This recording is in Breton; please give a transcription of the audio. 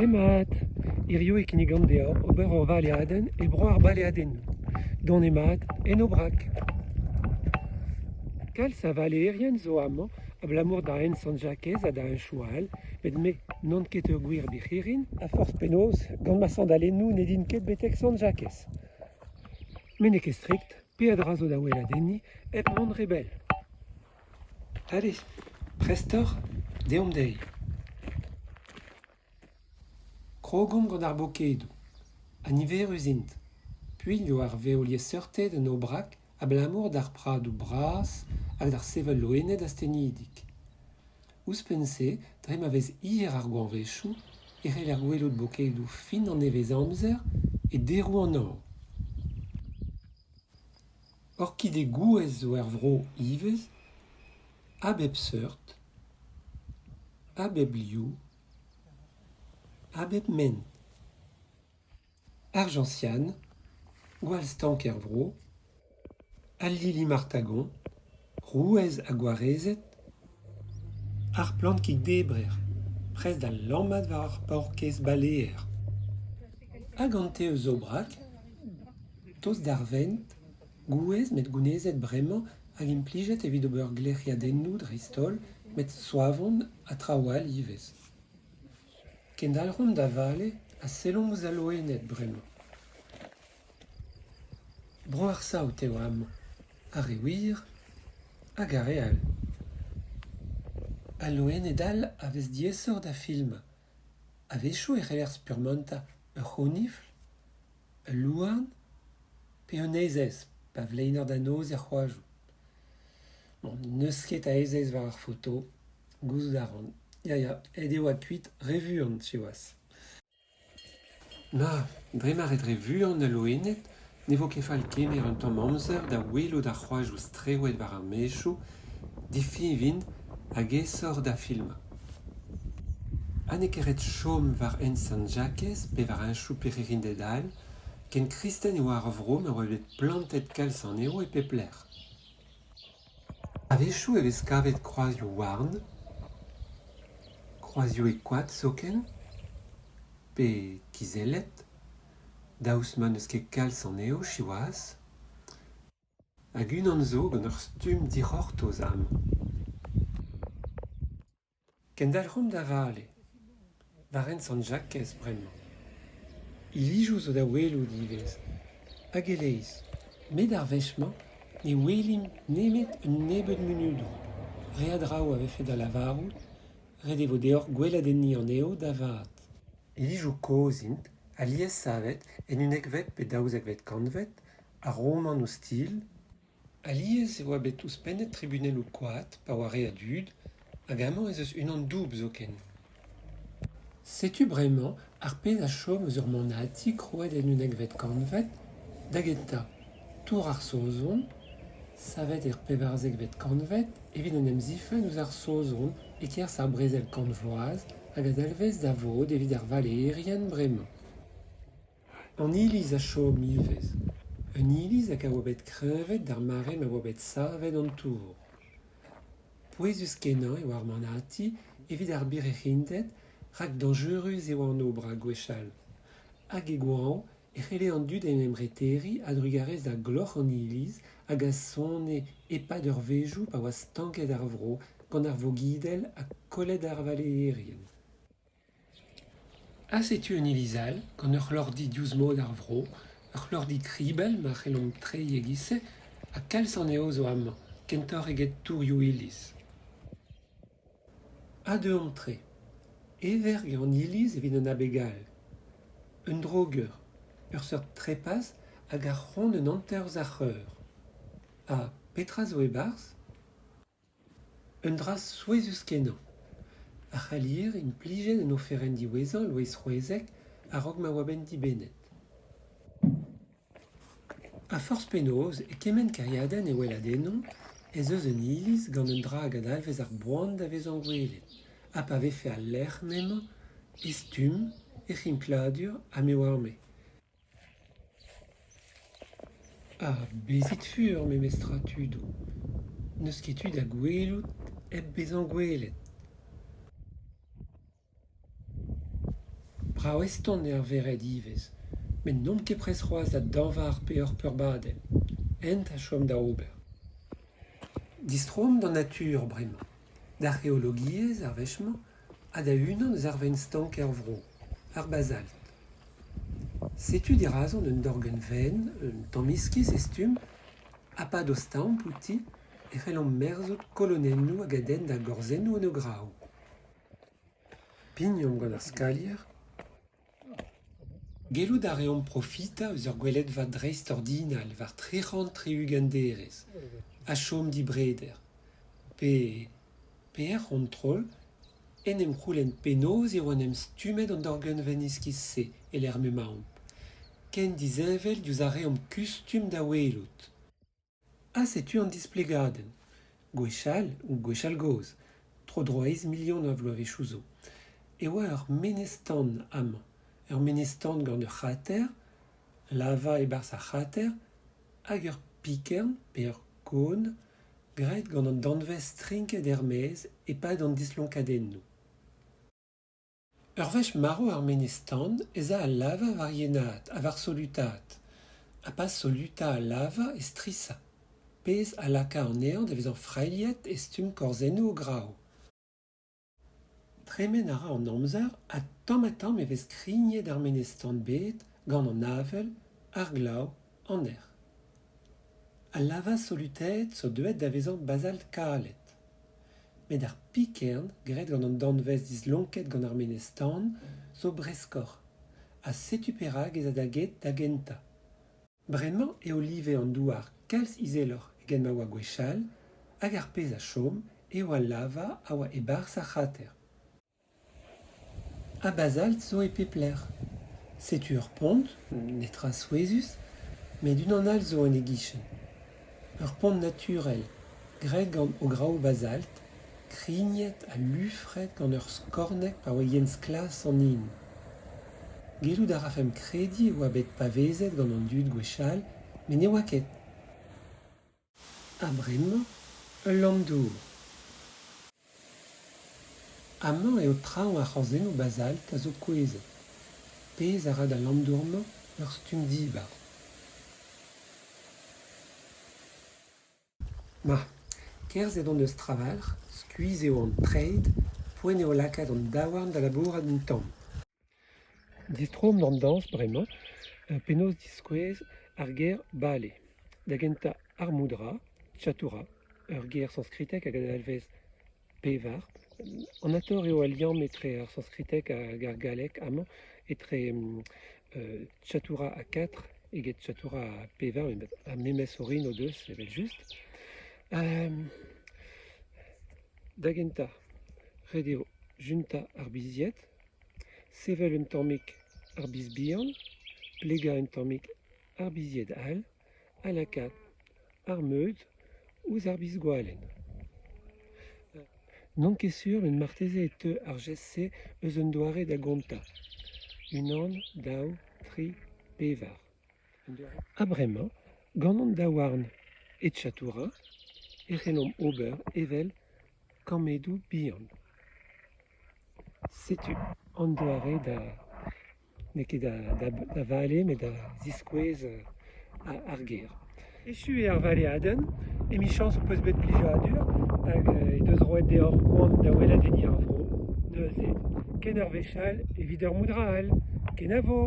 Demat! Hiziv e kinnigan deoc'h ober ur valeadenn e bro ar baleadennoù. Donemat en Aubrac. Kalz a valeerien zo amañ abalamour da hent Sant-Jakez ha da henchoù all, met me n'on ket ur gwir birc'hirin ha forzh penaos, gant ma sandalennoù ne din ket betek Sant-Jakez. Met n'eo ket strikt, peadra zo da weladenniñ hep mont re bell. Ale, prest oc'h ? Deomp dezhi. Krogomp gant ar bokedoù. Ha niverus int. Puilh eo ar vev-liesseurted en Aubrac abalamour d'ar pradoù bras hag d'ar sevel loened astennidik. Ouzhpenn-se, dre ma vez hir ar goañvezhioù e c'heller gwelout bokedoù fin an nevezamzer e deroù an hañv. Orkide gouez zo er vro ivez, a bep seurt, a bep liv, a bep ment. Ar jañsian, gwall stank er vro, al lili martagon, rouez ha gwarezed, ar plant kigdebrer, prest da lammat war ar paourkaezh baleer. Ha gante eus Aubrac, Tost d'ar vent, gouez met gounezet bremañ hag implijet evit ober glec'hiadennoù dreist-holl met soavon ha traoù all ivez. Kendalc'homp da vale ha sellomp ouzh al loened bremañ. Bro ar saout eo amañ, ar re wir hag ar re all. Al loened all a vez diaesoc'h da filmañ. A-wechoù e c'heller spurmantañ ur c'honifl, Ul louarn pe un heizez pa vleiner da noz er c'hoajoù. Bon, n'eus ket a heizez war ar foto, gouzout a ran. Ya, ya, aet e oa kuit re vuan siwazh. Ma, dre ma red re vuan al loened, ne vo ket fall kemer un tamm amzer da welout ar c'hoajoù strewet war ar maezioù, difiñv int hag aesoc'h da filmañ. Ha n'eo ket ret chom war hent Sant-Jakez pe war henchoù pirc'hirinded all, ken kristen e oa ar vro ma oa bet plantet kalz anezho e pep lec'h. A-wechoù e vez kavet kroazioù houarn, kroazioù e koad zoken, pe kizellet, daoust ma n'eus ket kalz anezho siwazh. Hag unan zo gant ur stumm dic'hortoz amañ. Kendalc'homp da vale, war hent Sant-Jakez bremañ. Ilizoù zo da welout ivez, hag e-leizh. Met ar wech-mañ ne welimp nemet un nebeud munudoù. Re a draoù a vefe da lavarout, ret e vo deoc'h gweladenniñ anezho da vat. Ilizoù kozh int, alies savet en unnekvet pe daouzekvet kantved, Ar roman o stil. Alies e oa bet ouzhpennet tribunelloù koad pa oa re a dud, hag amañ ez eus unan doubl zoken. Setu bremañ ar pezh a chom eus ur manati krouet en unnekvet kantved, da gentañ Tour ar Saozon, savet er pevarzekvet kantved evit en em zifenn ouzh ar Saozon e-kerzh ar Brezel Kant Vloaz hag a dalvez da vod evit ar valeerien bremañ. An iliz a chom ivez, un iliz hag a oa bet kreñvaet d'ar mare ma oa bet savet an tour. Pouezus-kenañ e oa ar manati evit ar birc'hirinded rak dañjerus e oa an ober gwechall. Hag e goañv e c'helle an dud en em reteriñ a-drugarez da gloc'h an iliz hag a sone e-pad eurvezhioù pa oa stanket ar vro gant ar vogidell ha kollet ar valeerien. Ha setu un iliz all, gant ur c'hloc'hdi diouzh mod ar vro, ur c'hloc'hdi kribell ma c'hellomp treiñ e-giz-se, ha kalz anezho zo amañ, kentoc'h eget tourioù-iliz. Ha deuomp-tre. Heverk eo an iliz evit un abeg all. Un drogeur, ur seurt trepas hag a c'hronn un hanter eus ar c'heur. Ha petra zo e-barzh ? Un dra souezhus-kenañ. Ar c'halier implijet en oferenn diwezhañ Loeiz C'hwezeg a-raok ma oa bet dibennet. Ha forzh penaos, e kement kêriadenn e weladennomp ez eus un iliz gant un dra hag a dalvez ar boan da vezañ gwelet, ha pa vefe al lec'h m'emañ, e stumm, e c'hinkladur ha me 'oar-me. Ha bezit fur memestra tudoù, n'eus ket tu da gwelout hep bezañ gwelet. Brav-eston eo ar vered ivez, met n'omp ket prest c'hoazh da dañva ar peoc'h peurbadel. Hent a chom da ober. Distroomp d'an natur bremañ, d'ar geologiezh ar wech-mañ ha da unan eus ar vein stank er vro, ar bazalt. Setu dirazon un dorgenn wenn, un tamm iskis e stumm, ha pa dostaomp outi e c'hellomp merzout kolonennoù hag a denn da gorzennoù en ograoù. Pignomp gant ar skalier. Gellout a reomp profitañ eus ur gweledva dreistordinal war 360 derez ha chom dibreder. Pe, pe er c'hontrol, en em c'houlenn penaos eo en em stummet an dorgenn iskis-se e-lec'h m'emaomp, ken disheñvel diouzh ar re omp kustum da welout. Ha setu an displegadenn. Gwechall, gwechall-gozh, tro-dro eizh milion a vloavezhioù zo, e oa ur menez-tan amañ. Ur menez-tan gant ur c'hrater, lava e-barzh ar c'hrater, hag ur pikern pe ur kon graet gant an danvez strinket er-maez e-pad an dislonkadennoù. Ur wech marv ar menez-tan ez a al lava war yenaat ha war solutaat. Ha pa soluta al lava e strisa, pezh a laka anezhañ da vezañ frailhet e stumm korzennoù ograoù. Tremen a ra an amzer ha tamm-ha-tamm e vez krignet ar menez-tan bet gant an avel, ar glav, an erc'h. Al lava solutaet zo deuet da vezañ bazalt kalet. Met ar pikern graet gant an danvez dislonket gant ar menez-tan zo breskoc'h ha setu perak ez a da get da gentañ. Bremañ eo live an douar kalz izeloc'h eget ma oa gwechall hag ar pezh a chom eo al lava a oa e-barzh ar c'hrater. Ha bazalt zo e pep lec'h. Setu ur pont, netra souezhus, met unan all zo en e gichen. Ur pont naturel, graet gant ograoù bazalt, krignet ha lufret gant ur skorneg pa oa yen-sklas an hin. Gellout a rafemp krediñ e oa bet pavezet gant an dud gwechall, met ne oa ket. Ha bremañ, ul lamm-dour. Amañ eo traoñ ar c'horzennoù bazalt a zo kouezhet, pezh a ra d'al lamm-dour-mañ ur stumm dibar. Ma, kerzhet hon eus trawalc'h, skuizh eo hon treid, poent eo lakaat hon daouarn da labourat un tamm. Distroomp d'an dañs bremañ, penaos diskouez ar ger bale. Da gentañ ar moudra, chatura, ur ger sañskritek hag a dalvez pevar. Anatoc'h eo al liamm etre ar sañskriteg hag ar galleg amañ, etre chatura ha quatre eget chatura ha pevar, met ar memes orin o deus evel-just. Da gentañ, ret eo juntañ ar bizied, sevel un tammig ar biz bihan, plegañ un tammig ar bizied all ha lakaat ar meud ouzh ar biz-gwalenn. N'on ket sur met marteze e teu ar gest-se eus un doare da gontañ. Unan, daou, tri, pevar. Ha bremañ, gant hon daouarn e Tchatoura, e c'hellomp ober evel kammedoù bihan. Setu an doare da n'eo ket da vale met da ziskouez ar gêr. Echu eo ar valeadenn, emichañs ho peus bet plijadur hag he deus roet deoc'h c'hoant da weladenniñ ar vro. Neuze, ken ur wech all evit ur moudra all. Kenavo !